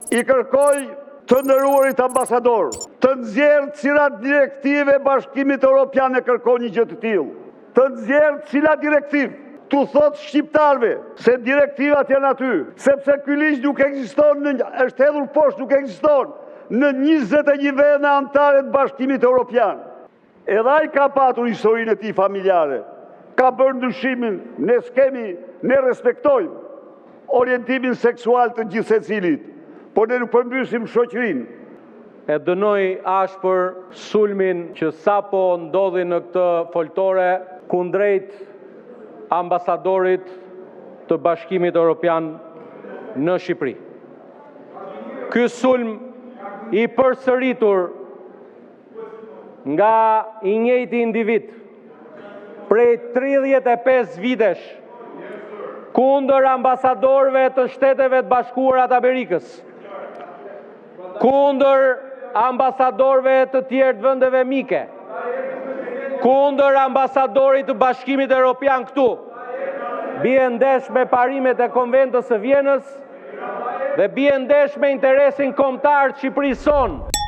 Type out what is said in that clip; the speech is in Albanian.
I kërkoj të nderuarit ambasador të nxjerrë cila direktivë e Bashkimit Europian e kërkon një gjë të tillë, të nxjerrë cila direktivë t'u thotë shqiptarëve se direktivat janë aty, sepse ky ligj nuk ekziston, është hedhur poshtë, nuk ekziston në 21 vende anëtare të Bashkimit Europian. Edhe ai ka patur historinë e tij familjare, ka bërë ndryshimin, ne s'kemi, ne respektojmë orientimin seksual të gjithsecilit, por ne nuk përmbysim shoqërinë. E dënoj ashpër sulmin që sapo ndodhi në këtë foltore kundrejt ambasadorit të Bashkimit Europian në Shqipëri. Ky sulm i përsëritur nga i njëjti individ prej 35 vitesh kundër ambasadorëve të Shteteve të Bashkuara të Amerikës, kundër ambasadorëve të tjerë të vendeve mike, kundër ambasadorit të Bashkimit Europian këtu, bie ndesh me parimet e Konventës së Vjenës dhe bie ndesh me interesin kombëtar të Shqipërisë sonë.